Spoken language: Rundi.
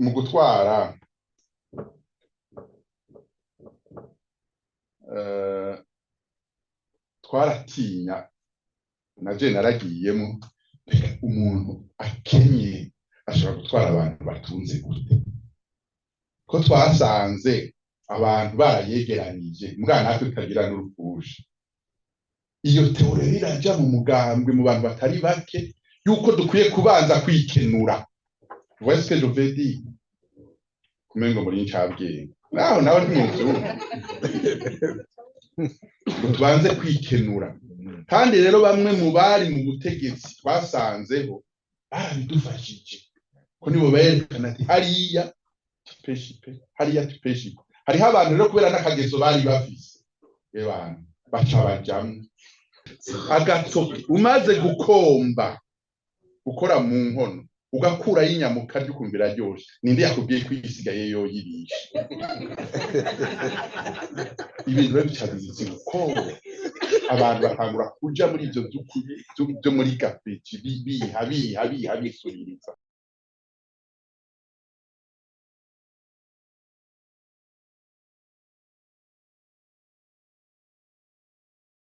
Mu gutwara twaratinya, naje naragiyemo. Mbega umuntu akenye ashobora gutwara abantu batunze gute? Ko twasanze abantu barayegeranije, mbwa natwe tutagira n'urupfusha. Iyo théorie iraja mu mugambwe, mu bantu batari bake, yuko dukwiye kubanza kwikenura. Voyez ce que je veux dire? Kumengo muri ncabwenge, naho nawe ntimuvyumva, ngo tubanze kwikenura. Kandi rero bamwe mu bari mu butegetsi twasanzeho barabidufashije, ko nibo berekana ati hariya tupeshipe, hariya tupeshipe. Hariho abantu rero, kubera n'akagezo bari bafise, abantu baca bajamwo agatoki. Umaze gukomba, gukora mu nkono, ugakurayo inyama, ukarya, ukumva iraryoshe, ninde yakubwiye ko isigaye yoyirisha? Ibintu rero bica biza uko, abantu batangura kuja muri ivyo byo muri gapeki, biha biha biha bisubiriza.